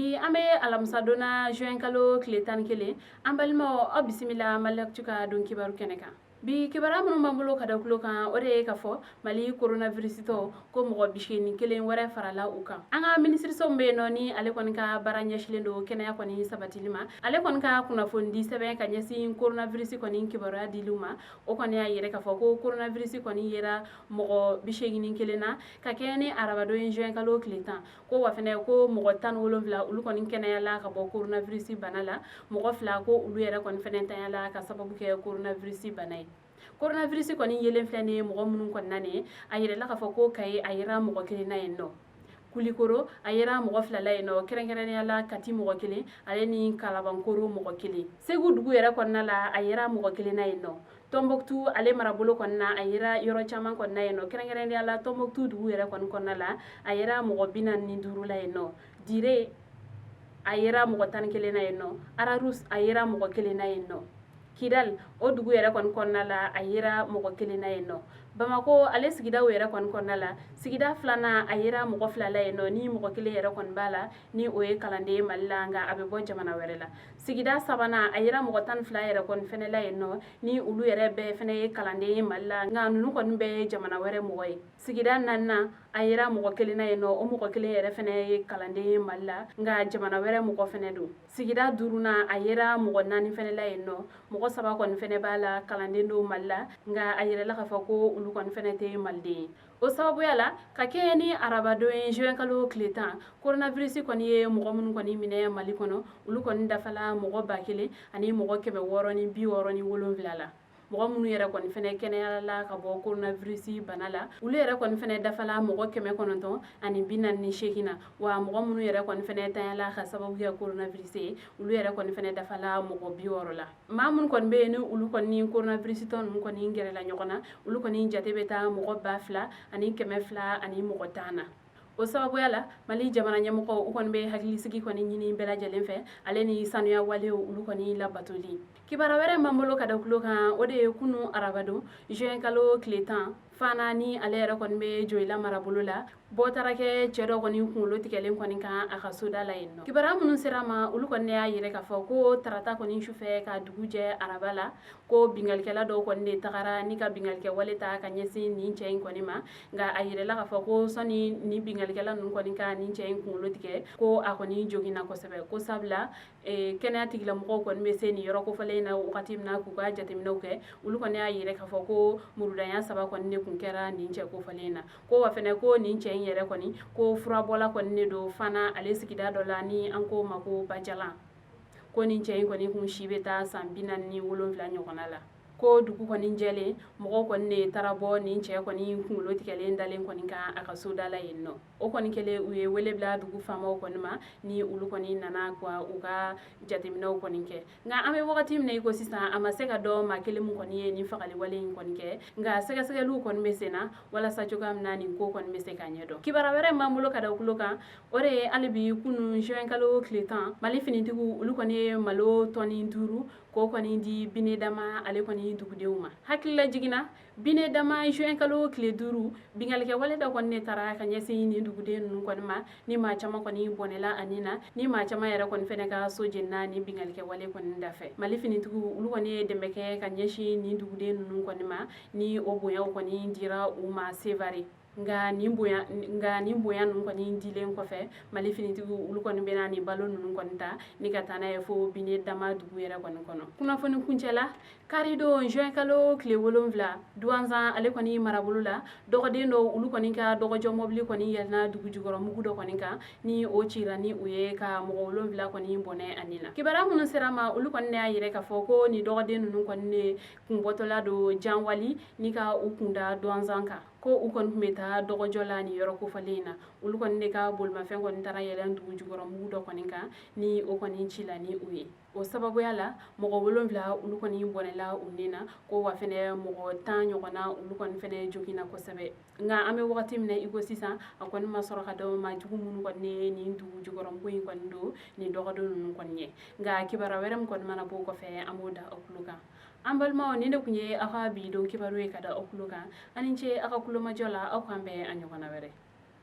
Bi an bɛ alamisadon na, juin kalo tile 11. An balimaw, aw bisimila Maliactu ka don kibaru kɛnɛ kan. Bi kibaruya minnu b'an bolo ka da tulo kan, o de ye ka fɔ Mali coronavirus tɔ ko mɔgɔ 81 wɛrɛ farala u kan. An ka minisiriso min bɛ yen nɔ, ni ale kɔni ka baara ɲɛsilen don kɛnɛya kɔni sabatili ma, ale kɔni ka kunnafonidi sɛbɛn ka ɲɛsin coronavirus kɔni kibaruya diliw ma, o kɔni y'a yɛrɛ k'a fɔ ko coronavirus kɔni yera mɔgɔ 81 na ka kɛɲɛ ni arabadon ye, juin kalo tile 10. Ko wa fɛnɛ ko mɔgɔ 17, olu kɔni kɛnɛyala ka bɔ coronavirus bana la. Mɔgɔ 2 ko olu yɛrɛ kɔni fɛnɛ tanyala ka sababu kɛ coronavirus bana ye. Coronavirus kɔni yelen filɛ nin ye mɔgɔ minnu kɔni na nin ye, a yirala k'a fɔ ko Kayi, a yera mɔgɔ kelen na yen nɔ. Kulikoro, a yera mɔgɔ 2 la yen nɔ, kɛrɛnkɛrɛnnenya la Kati mɔgɔ kelen, ale ni Kalabankoro mɔgɔ kelen. Segu dugu yɛrɛ kɔnɔna la, a yera mɔgɔ kelen na yen nɔ. Tɔnbɔkutu ale marabolo kɔnɔna, a yera yɔrɔ caman kɔnɔna yen nɔ, kɛrɛnkɛrɛnnenya la Tɔnbɔkutu dugu yɛrɛ kɔni kɔnɔna la, a yera mɔgɔ 45 la yen nɔ. Dire, a yera mɔgɔ 11 na yen nɔ. Ararus, a yera mɔgɔ kelen na yen nɔ. Kidal, o dugu yɛrɛ kɔni kɔnɔna la, a yera mɔgɔ kelen na yen nɔ. Bamako ale sigidaw yɛrɛ kɔni kɔnɔna la, sigida filanan, a yera mɔgɔ 2 la yen nɔ, ni mɔgɔ kelen yɛrɛ kɔni b'a la, ni o ye kalanden ye Mali la, nka a bɛ bɔ jamana wɛrɛ la. Sigida sabanan, a yera mɔgɔ 12 yɛrɛ kɔni fɛnɛ la yen nɔ, ni olu yɛrɛ bɛɛ fɛnɛ ye kalanden ye Mali la, nka ninnu kɔni bɛɛ ye jamana wɛrɛ mɔgɔ ye. Sigida naaninan, a yera mɔgɔ kelen na yen nɔ, o mɔgɔ kelen yɛrɛ fɛnɛ ye kalanden ye Mali la, nka jamana wɛrɛ mɔgɔ fɛnɛ don. Sigida duurunan, a yera mɔgɔ naani fɛnɛ la yen nɔ. Mɔgɔ saba kɔni fɛnɛ b'a la, kalanden don Mali la, nka a yirala k'a fɔ ko olu kɔni fɛnɛ tɛ maliden ye. O sababuya la, ka kɛɲɛ ni arabadon ye, juin kalo tile 10, coronavirus kɔni ye mɔgɔ minnu kɔni minɛ Mali kɔnɔ, olu kɔni dafala mɔgɔ 1667 la. Mɔgɔ minnu yɛrɛ kɔni fɛnɛ kɛnɛyala ka bɔ coronavirus bana la, olu yɛrɛ kɔni fɛnɛ dafala mɔgɔ 948 na. Wa mɔgɔ minnu yɛrɛ kɔni fɛnɛ tanyala ka sababu kɛ coronavirus ye, olu yɛrɛ kɔni fɛnɛ dafala mɔgɔ 60 la. Maa minnu kɔni bɛ yen, ni olu kɔni ni coronavirus tɔ ninnu kɔni gɛrɛla ɲɔgɔn na, olu kɔni jate bɛ taa mɔgɔ 2210 na. O sababuya la, Mali jamana ɲɛmɔgɔ, u kɔni bɛ hakilisigi kɔni ɲini bɛɛ lajɛlen fɛ, ale ni sanuya walew, olu kɔni labatoli. Kibaruya wɛrɛ b'an bolo ka da tulo kan, o de ye kunu arabadon, juin kalo tile 10, Fana, ni ale yɛrɛ kɔni bɛ Joyila marabolo la, bɔ taara kɛ cɛ dɔ kɔni kunkolo tigɛlen kɔni kan a ka soda la yen nɔ. Kibaruya minnu sera ma, olu kɔni y'a yɛrɛ k'a fɔ ko tarata kɔni sufɛ ka dugu jɛ araba la, ko bingalikɛla dɔw kɔni de tagara ni ka bingalikɛ wale ta ka ɲɛsin nin cɛ in kɔni ma. Nka a yirala k'a fɔ ko sɔni nin bingalikɛla ninnu kɔni ka nin cɛ in kunkolo tigɛ, ko a kɔni joginna kosɛbɛ, ko sabula kɛnɛya tigilamɔgɔw kɔni bɛ se nin yɔrɔ kofɔlen in na wagati min na k'u ka jateminɛw kɛ, olu kɔni y'a yɛrɛ k'a fɔ ko murudanya saba kɔni de kun kɛra nin cɛ kofɔlen in na. Ko wa fɛnɛ ko nin cɛ in yɛrɛ kɔni, ko furabɔla kɔni de don Fana ale sigida dɔ la, ni an k'o ma ko Bajalan. Ko nin cɛ in kɔni kun si bɛ taa san 47 ɲɔgɔnna la. Ko dugu kɔni jɛlen, mɔgɔw kɔni de taara bɔ nin cɛ kɔni kunkolo tigɛlen dalen kɔni kan a ka soda la yen nɔ. O kɔni kɛlen, u ye wele bila dugu faamaw kɔni ma, ni olu kɔni nana ka u ka jateminɛw kɔni kɛ. Nka an bɛ wagati min na i ko sisan, a ma se ka dɔn maa kelen min kɔni ye nin fagali wale in kɔni kɛ, nka sɛgɛsɛgɛliw kɔni bɛ sen na walasa cogoya min na nin ko kɔni bɛ se ka ɲɛdɔn. Kibaruya wɛrɛ b'an bolo ka da tulo kan, o de ye hali bi kunun, juin kalo tile 10, Mali finitigiw, olu kɔni ye malo tɔni 5 k'o kɔni di Binedama ale kɔni dugudenw ma. Hakilila jiginna, Binedama, juin kalo tile 5, bingalikɛ wale dɔ kɔni de taara ka ɲɛsin nin duguden ninnu kɔni ma, ni maa caman kɔni bɔnɛla ani na, ni maa caman yɛrɛ kɔni fɛnɛ ka so jenina nin bingalikɛ wale kɔni dafɛ. Mali finitigiw, olu kɔni ye dɛmɛ kɛ ka ɲɛsin nin duguden ninnu kɔni ma, ni o bonyaw kɔni dira u ma Sevare. Nka nin bonya ninnu kɔni dilen kɔfɛ, Mali finitigiw, olu kɔni bɛna nin balo ninnu kɔni ta ni ka taa n'a ye fo Binedama dugu yɛrɛ kɔni kɔnɔ. Kunnafoni kuncɛ la, karidon, juin kalo tile 7, Duwanzan ale kɔni marabolo la, dɔgɔden dɔw, olu kɔni ka dɔgɔjɔ mɔbili kɔni yɛlɛnna dugu jukɔrɔ mugu dɔ kɔni kan, ni o cira ni u ye ka mɔgɔ 7 kɔni bɔnɛ ani na. Kibaruya minnu sera ma, olu kɔni y'a yɛrɛ k'a fɔ ko nin dɔgɔden ninnu kɔni de kun bɔtɔla don Janwali ni ka u kunda Duwanzan kan, ko u kɔni tun bɛ taa dɔgɔjɔ la nin yɔrɔ kofɔlen in na. Olu kɔni de ka bolimafɛn kɔni taara yɛlɛn dugu jukɔrɔ mugu dɔ kɔni kan, ni o kɔni ci la ni u ye. O sababuya la, mɔgɔ 7, olu kɔni bɔnɛla u ni na. Ko wa fɛnɛ mɔgɔ 10 ɲɔgɔnna, olu kɔni fɛnɛ joginna kosɛbɛ. Nka an bɛ wagati min na i ko sisan, a kɔni ma sɔrɔ ka dɔn maa jugu minnu kɔni ye nin dugu jukɔrɔmugu in kɔni don nin dɔgɔdon ninnu kɔni ye. Nka kibaruya wɛrɛ min kɔni mana bɔ o kɔfɛ, an b'o da aw tulo kan. An balimaw, nin de tun ye aw ka bi don kibaru ye ka da aw tulo kan. Aw ni ce aw ka kulomajɔ la. Aw k'an bɛn a ɲɔgɔnna wɛrɛ.